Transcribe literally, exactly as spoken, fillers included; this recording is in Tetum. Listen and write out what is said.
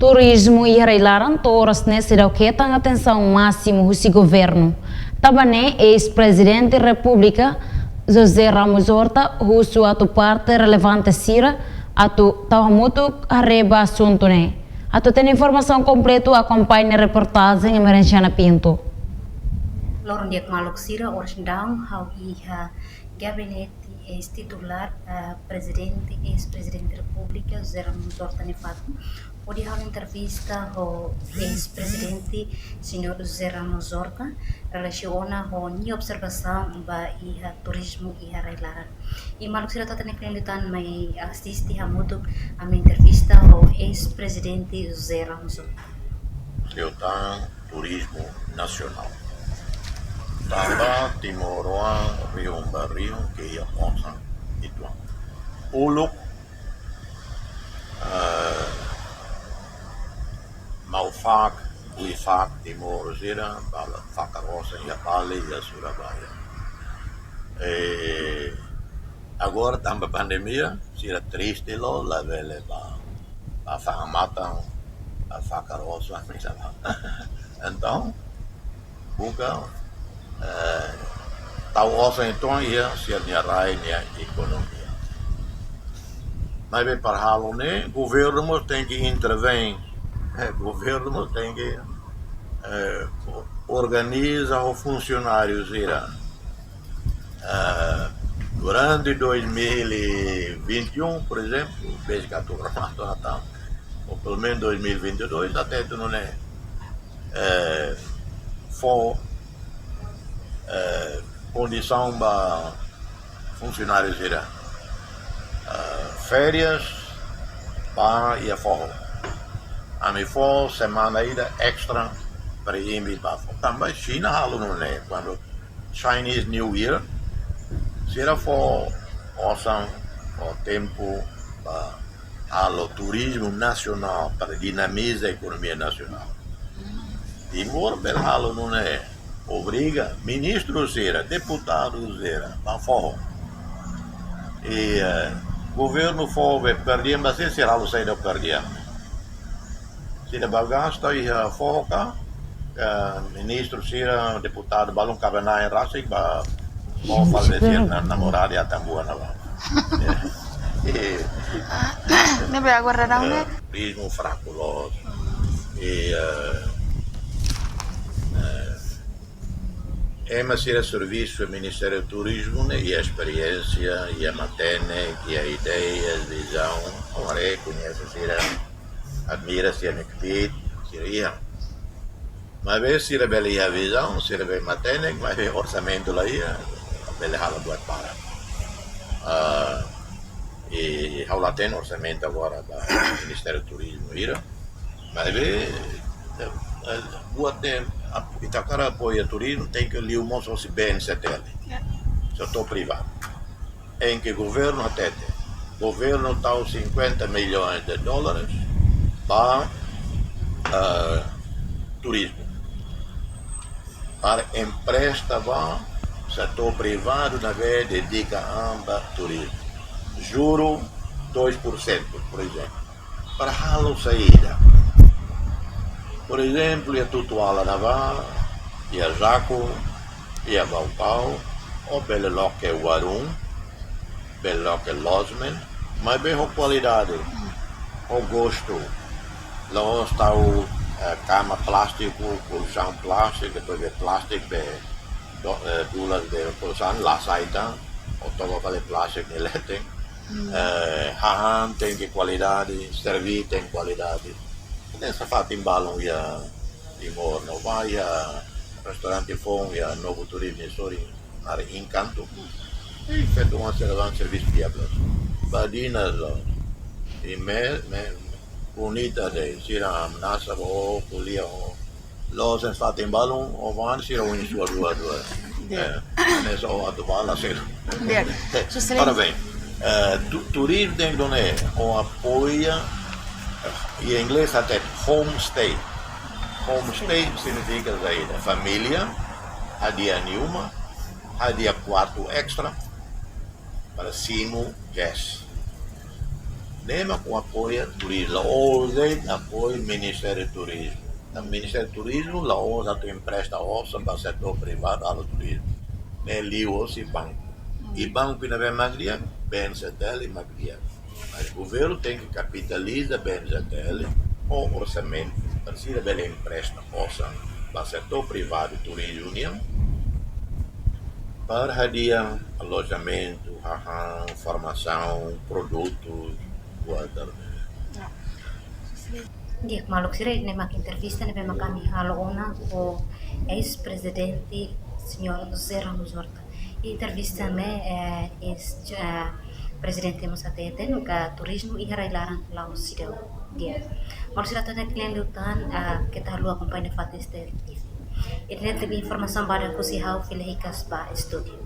Turizmu iha rai-laran to'o oras ne'e seidauk hetan atensaun másimu husi governu. Tanba ne'e, eis-Prezidente Repúblika, José Ramos Horta, husu atu parte relevante sira atu tau hamutuk haree ba asuntu ne'e. Atu hatene informasaun kompletu, akompaña reportajen Emerenciana Pinto. Loron di'ak maluk sira, oras daudaun ha'u iha gabinete eis-titulár, ah, Prezidente, eis-Prezidente Repúblika, José Ramos Horta nia fatin, hodi halo entrevista ho eis-Prezidente, Señór José Ramos Horta, relasiona ho nia observasaun ba iha turizmu iha rai-laran. I maluk sira atu hatene kle'an liután mai asiste hamutuk ami-nia entrevista ho eis-Prezidente José Ramos Horta. Liután turizmu nasionál. Tanba timoroan rihun ba rihun ke'e iha osan uitoan. Uluk, eh, maluk, buifak Timor sira, bá fakar osan iha Bali, iha Surabaya. Eh, agora tanba pandemia, sira triste loos, labele bá, bá fa'an matan, bá fakar osan, misalnya. Entaun, buka, eh, tau osan uitoan iha sira-nia rai nia ekonomia. Maibé para halo ne'e, governu mós tenke intervein. Eh, governu mós tenke, eh, o-, organiza ho funsionáriu sira. Eh, durante dois mil e vinte e um, por exemplo, desde que a turma está, ou pelo menos dois mil e vinte e dois, até tu não é, eh, fó, eh, kondisaun ba funsionáriu sira, eh, férias, bá iha foho. Ami fó semana ida extra para imbi bá foho. Tanba Xina halo nune'e, kuandu Chinese New Year, sira fó osan, fó tempu ba halo turizmu nasionál para dinamiza ekonomia nasionál. Timor bele halo nune'e, obriga ministru sira, deputadu sira, bá foho. I, eh, governu fó be per diem ba sira, sira halo saida per diem. Sira bá gasta iha foho ka, eh, ministru sira, deputadu balun kaben-na'in rasik bá foho fali sira-nia namorada iha Atambua ne'ebá. Eh, eh, ne'ebé agora daudaun ne'e, eh, turizmu fraku loos. I, eh, eh, ema sira servisu Ministériu Turizmu ne'e, iha esperiénsia, iha matenek, iha ideias, vizaun, ha'u rekoñese sira, admira sira-nia kbiit, sira iha. Maibé sira bele iha vizaun, sira bele matenek, maibé orsamentu la iha, bele halo buat barak. Ah, i ha'u la hatene orsamentu agora ba Ministériu Turizmu hira. Maibé, eh, eh, buat ne'e, ap-, ita hakarak apoia turizmu, tenke liu mós hosi B N C T L. Ya. Setór privadu. Em que governu hatete, governu tau cinquenta milhões de dólares ba, eh, turizmu. Para empresta ba setór privadu ne'ebé dedika an ba turizmu. Juru dois por cento, por exemplo. Para halo saida? Por exemplo, iha Tutuala ne'ebá, iha Jaco, iha Baucau, ou bele loke warung, bele loke lodgement, maibé ho kualidade, ho gostu. La'ós tau, eh, kama plástiku, kolxaun plástiku, depois be plástiku be do-, eh, dulas be kolxaun la sai tan, ou toba fali plástiku nia leten. Hmm. Eh, hahán tenke kualidade, serví tenke kualidade. Hanesan fatin balun iha Timor, no ba iha restaurante foun iha Novo Turismo, sorry, naran Encanto. I feto wan sira la servisu di'ak loos. Badinas loos. I me, me, bonita de'it, sira hamnasa ba o, ko'alia o. Loos hanesan fatin balun, o wan sira oin suar dua dua. Di'ak. Eh, hanesan o atu bala sira. Di'ak. Parabéns. Eh, tu-, turizmu tenke duni, o apoia, eh, iha inglés hatete homestay. Homestay signifika saida? Família hadi'a nia uma, hadi'a kuartu extra para simu guest. Ne'e mak apoia turizmu, la'ós de'it apoia Ministériu Turizmu. Ministériu Turizmu la'ós atu empresta osan ba setór privadu halo turizmu. Ne'e liu hosi banku. I banku ne'ebé mak di'ak, B N Z L mak di'ak. Mas governu tenke kapitaliza B N Z L ho orsamentu, para sira bele empresta osan ba setór privadu turizmu nian, para hadi'a alojamentu, hahán, formasaun, produtu, water. Di'ak, maluk sira, ne'e mak entrevista ne'ebé mak ami halo ona ho eis-prezidente señór José Ramos Horta. Entrevista ne'e, eh, eis, eh, prezidente mós hateten katak turizmu iha rai-laran la'ós seidauk di'ak. Maluk sira, to'o iha ne'e liután, ah, keta haluha akompaña nafatin S T L T V. Ida-ne'e de'it informasaun badak husi ha'u fila hikas ba estúdiu.